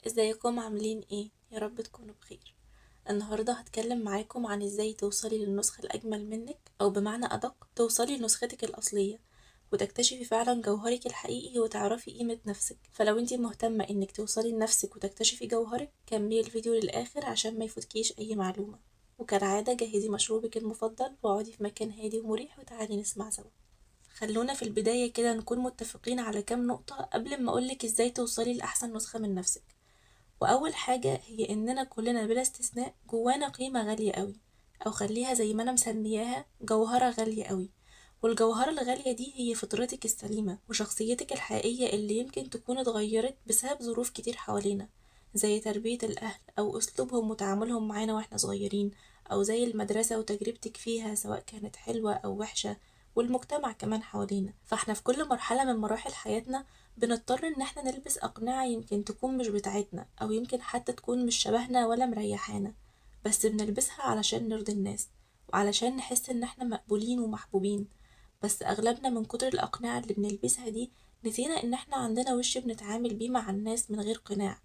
ازيكم عاملين ايه؟ يا رب تكونوا بخير. النهاردة هتكلم معاكم عن ازاي توصلي للنسخة الأجمل منك، أو بمعنى أدق توصلي لنسختك الأصلية وتكتشفي فعلا جوهرك الحقيقي وتعرفي قيمة نفسك. فلو انتي مهتمة انك توصلي لنفسك وتكتشفي جوهرك كملي الفيديو للآخر عشان ما يفوتكيش أي معلومة. وكالعادة جهزي مشروبك المفضل واقعدي في مكان هادي ومريح وتعالي نسمع سوا. خلونا في البداية كده نكون متفقين على كام نقطة قبل ما أقولك ازاي توصلي لأحسن نسخة من نفسك. وأول حاجة هي إننا كلنا بلا استثناء جوانا قيمة غالية قوي، أو خليها زي ما أنا مسمياها جوهرة غالية قوي. والجوهرة الغالية دي هي فطرتك السليمة وشخصيتك الحقيقية اللي يمكن تكون اتغيرت بسبب ظروف كتير حوالينا، زي تربية الأهل أو أسلوبهم وتعاملهم معانا وإحنا صغيرين، أو زي المدرسة وتجربتك فيها سواء كانت حلوة أو وحشة، والمجتمع كمان حوالينا. فاحنا في كل مرحلة من مراحل حياتنا بنضطر إن احنا نلبس أقنعة يمكن تكون مش بتاعتنا، أو يمكن حتى تكون مش شبهنا ولا مريحانا، بس بنلبسها علشان نرضي الناس وعلشان نحس إن احنا مقبولين ومحبوبين. بس أغلبنا من كتر الأقنعة اللي بنلبسها دي نسينا إن احنا عندنا وش بنتعامل بيه مع الناس من غير قناع،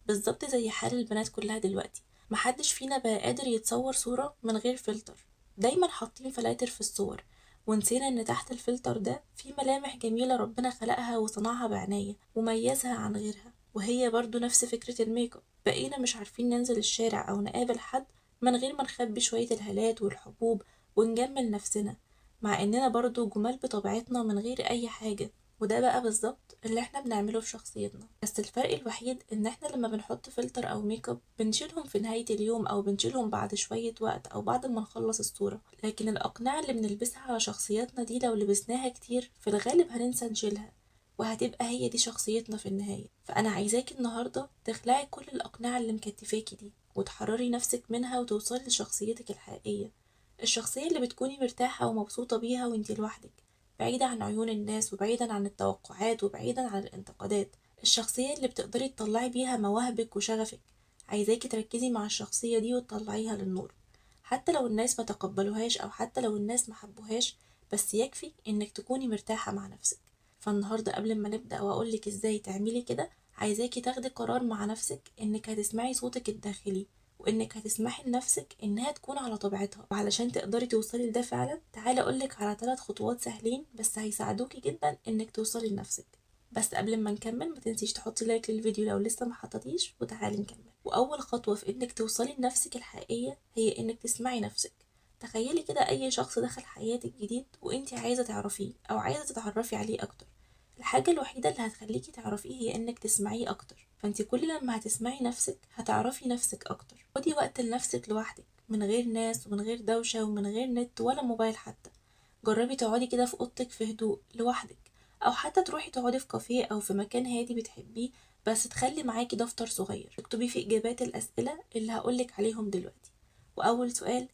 بالظبط زي حال البنات كلها دلوقتي. محدش فينا بقى قادر يتصور صورة من غير فلتر، دايما حاطين فلاتر في الصور، ونسينا إن تحت الفلتر ده في ملامح جميلة ربنا خلقها وصنعها بعناية وميزها عن غيرها. وهي برضو نفس فكرة الميك اب، بقينا مش عارفين ننزل الشارع أو نقابل حد من غير ما نخبي شوية الهالات والحبوب ونجمل نفسنا، مع إننا برضو جمال بطبيعتنا من غير أي حاجة. وده بقى بالظبط اللي احنا بنعمله في شخصيتنا، بس الفرق الوحيد إن احنا لما بنحط فلتر أو ميك اب بنشيلهم في نهاية اليوم، أو بنشيلهم بعد شوية وقت أو بعد ما نخلص الصورة. لكن الأقنعة اللي بنلبسها على شخصيتنا دي لو لبسناها كتير في الغالب هننسى نشيلها، وهتبقى هي دي شخصيتنا في النهاية. فأنا عايزاكي النهاردة تخلعي كل الأقنعة اللي مكتفاكي دي وتحرري نفسك منها وتوصلي لشخصيتك الحقيقية، الشخصية اللي بتكوني مرتاحة ومبسوطة بيها وانتي لوحدك، بعيدة عن عيون الناس وبعيدا عن التوقعات وبعيدا عن الانتقادات، الشخصية اللي بتقدري تطلعي بيها مواهبك وشغفك. عايزاكي تركزي مع الشخصية دي وتطلعيها للنور، حتى لو الناس ما تقبلوهاش أو حتى لو الناس ما حبوهاش، بس يكفي إنك تكوني مرتاحة مع نفسك. فالنهاردة قبل ما نبدأ وأقولك إزاي تعملي كده، عايزاكي تاخدي قرار مع نفسك إنك هتسمعي صوتك الداخلي، وإنك هتسمحي لنفسك إنها تكون على طبيعتها. وعلشان تقدري توصلي لده فعلا، تعالي أقولك على 3 خطوات سهلين بس هيساعدوكي جدا إنك توصلي لنفسك. بس قبل ما نكمل ما تنسيش تحطي لايك للفيديو لو لسه ما حطيتيش، وتعالي نكمل. وأول خطوة في إنك توصلي لنفسك الحقيقية هي إنك تسمعي نفسك. تخيلي كده أي شخص دخل حياتك جديد وإنتي عايزة تعرفيه أو عايزة تتعرفي عليه أكتر، الحاجة الوحيدة اللي هتخليكي تعرفيه هي إنك تسمعيه أكتر. فانتي كل لما هتسمعي نفسك هتعرفي نفسك أكتر. خدي وقت لنفسك لوحدك، من غير ناس ومن غير دوشة ومن غير نت ولا موبايل حتى. جربي تقعدي كده في أوضتك في هدوء لوحدك، أو حتى تروحي تقعدي في كافيه أو في مكان هادي بتحبيه، بس تخلي معاكي دفتر صغير تكتبي فيه إجابات الأسئلة اللي هقولك عليهم دلوقتي. وأول سؤال،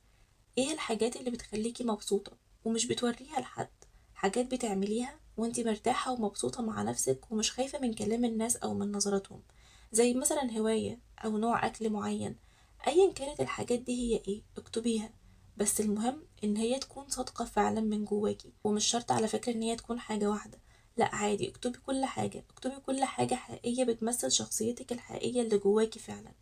إيه الحاجات اللي بتخليكي مبسوطة ومش بتوريها لحد؟ حاجات بتعمليها وانتي مرتاحة ومبسوطة مع نفسك ومش خايفة من كلام الناس أو من نظراتهم، زي مثلا هواية أو نوع أكل معين. أيا كانت الحاجات دي هي إيه اكتبيها، بس المهم إن هي تكون صادقة فعلا من جواكي. ومش شرط على فكرة إن هي تكون حاجة واحدة، لا عادي اكتبي كل حاجة، اكتبي كل حاجة حقيقية بتمثل شخصيتك الحقيقية اللي جواكي فعلا.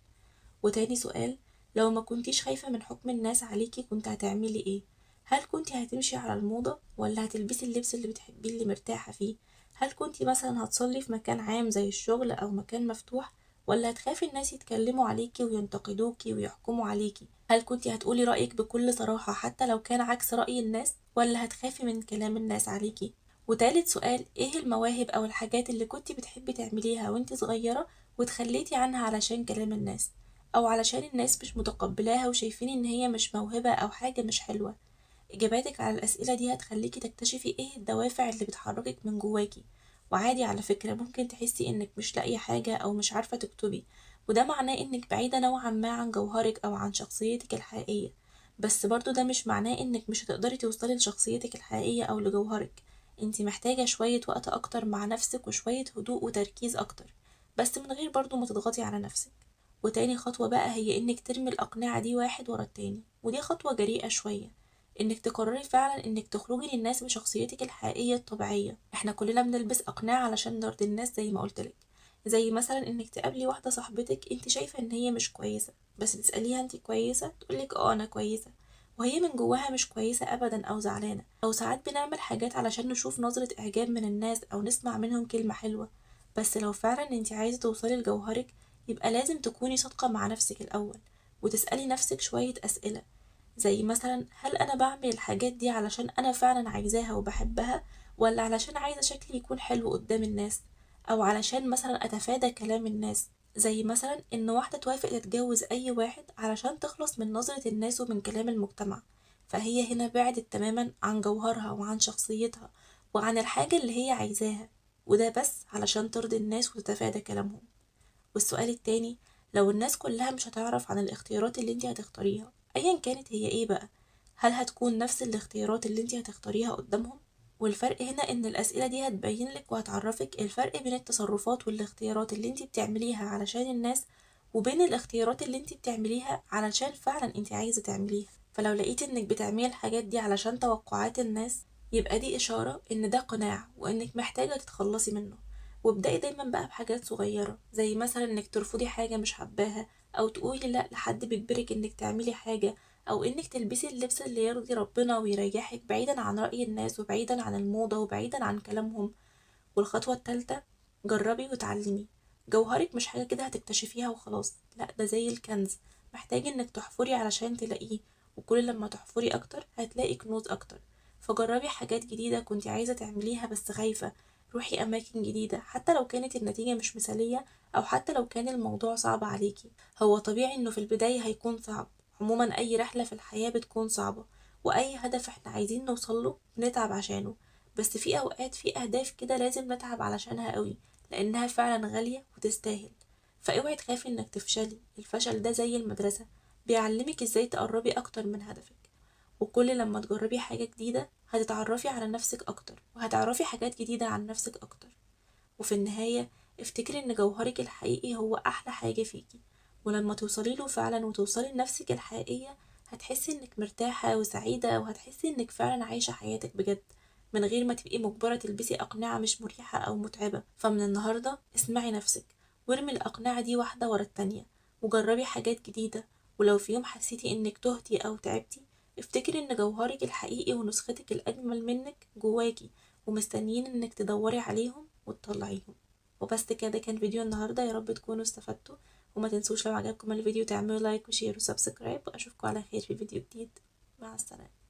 وتاني سؤال، لو ما كنتيش خايفة من حكم الناس عليكي كنت هتعملي إيه؟ هل كنتي هتمشي على الموضة ولا هتلبسي اللبس اللي بتحبيه اللي مرتاحة فيه؟ هل كنتي مثلا هتصلي في مكان عام زي الشغل أو مكان مفتوح، ولا هتخافي الناس يتكلموا عليكي وينتقدوكي ويحكموا عليكي؟ هل كنتي هتقولي رأيك بكل صراحة حتى لو كان عكس رأي الناس، ولا هتخافي من كلام الناس عليكي؟ وتالت سؤال، ايه المواهب أو الحاجات اللي كنتي بتحبي تعمليها وانتي صغيرة وتخليتي عنها علشان كلام الناس، أو علشان الناس مش متقبلاها وشايفين إن هي مش موهبة أو حاجة مش حلوة؟ إجاباتك على الأسئلة دي هتخليكي تكتشفي إيه الدوافع اللي بتحركك من جواكي. وعادي على فكرة ممكن تحسي إنك مش لاقية حاجة أو مش عارفة تكتبي، وده معناه إنك بعيدة نوعا ما عن جوهرك أو عن شخصيتك الحقيقية، بس برضو ده مش معناه إنك مش هتقدري توصلي لشخصيتك الحقيقية أو لجوهرك. انتي محتاجة شوية وقت أكتر مع نفسك وشوية هدوء وتركيز أكتر، بس من غير برضو ما تضغطي على نفسك. وتاني خطوة بقى هي إنك ترمي الأقنعة دي واحد ورا التاني، ودي خطوة جريئة شوية، إنك تقرري فعلا إنك تخرجي للناس بشخصيتك الحقيقية الطبيعية. إحنا كلنا بنلبس أقنعة علشان نرضي الناس زي ما قلتلك، زي مثلا انك تقابلي واحدة صاحبتك انت شايفة ان هي مش كويسة، بس تسأليها انت كويسة، تقولك اه انا كويسة، وهي من جواها مش كويسة ابدا او زعلانة. او ساعات بنعمل حاجات علشان نشوف نظرة اعجاب من الناس او نسمع منهم كلمة حلوة، بس لو فعلا انت عايزة توصلي لجوهرك يبقى لازم تكوني صادقة مع نفسك الاول، وتسألي نفسك شوية اسئلة، زي مثلا هل انا بعمل الحاجات دي علشان انا فعلا عايزاها وبحبها، ولا علشان عايزة شكلي يكون حلو قدام الناس، او علشان مثلا اتفادى كلام الناس. زي مثلا ان واحدة توافق تتجوز اي واحد علشان تخلص من نظرة الناس ومن كلام المجتمع، فهي هنا بعدت تماما عن جوهرها وعن شخصيتها وعن الحاجة اللي هي عايزاها، وده بس علشان ترضي الناس وتتفادى كلامهم. والسؤال التاني، لو الناس كلها مش هتعرف عن الاختيارات اللي انتي هتختاريها ايا كانت هي ايه بقى، هل هتكون نفس الاختيارات اللي انتي هتختاريها قدامهم؟ والفرق هنا ان الاسئلة دي هتبين لك وهتعرفك الفرق بين التصرفات والاختيارات اللي انتي بتعمليها علشان الناس، وبين الاختيارات اللي انتي بتعمليها علشان فعلا انتي عايزة تعمليها. فلو لقيتي انك بتعملي الحاجات دي علشان توقعات الناس، يبقى دي اشارة ان ده قناع وانك محتاجة تتخلصي منه. وابدأي دايما بقى بحاجات صغيرة، زي مثلا انك ترفضي حاجة مش حباها، او تقولي لا لحد بيجبرك انك تعملي حاجة، او انك تلبسي اللبس اللي يرضي ربنا ويريحك بعيدا عن رأي الناس وبعيدا عن الموضة وبعيدا عن كلامهم. والخطوة الثالثة، جربي وتعلمي. جوهرك مش حاجة كده هتكتشفيها وخلاص، لا ده زي الكنز، محتاج انك تحفري علشان تلاقيه، وكل لما تحفري اكتر هتلاقي كنوز اكتر. فجربي حاجات جديدة كنت عايزة تعمليها بس خايفة، روحي أماكن جديدة حتى لو كانت النتيجة مش مثالية، أو حتى لو كان الموضوع صعب عليكي. هو طبيعي إنه في البداية هيكون صعب، عموما أي رحلة في الحياة بتكون صعبة، وأي هدف احنا عايزين نوصله بنتعب عشانه، بس في أوقات في أهداف كده لازم نتعب علشانها قوي، لأنها فعلا غالية وتستاهل. فاوعي تخافي إنك تفشلي، الفشل ده زي المدرسة، بيعلمك إزاي تقربي أكتر من هدفك. وكل لما تجربي حاجة جديدة هتتعرفي على نفسك أكتر، وهتعرفي حاجات جديدة عن نفسك أكتر. وفي النهاية افتكري إن جوهرك الحقيقي هو أحلى حاجة فيكي، ولما توصلي له فعلا وتوصلي لنفسك الحقيقية هتحسي إنك مرتاحة وسعيدة، وهتحسي إنك فعلا عايشة حياتك بجد، من غير ما تبقي مجبرة تلبسي أقنعة مش مريحة أو متعبة. فمن النهاردة اسمعي نفسك، وارمي الأقنعة دي واحدة ورا التانية، وجربي حاجات جديدة. ولو في يوم حسيتي إنك تهتي أو تعبتي، افتكري إن جوهرك الحقيقي ونسختك الأجمل منك جواكي، ومستنيين إنك تدوري عليهم وتطلعيهم. وبس كده كان فيديو النهاردة، يا رب تكونوا استفدتوا، وما تنسوش لو عجبكم الفيديو تعملوا like و share و subscribe، وأشوفكم على خير في فيديو جديد. مع السلامة.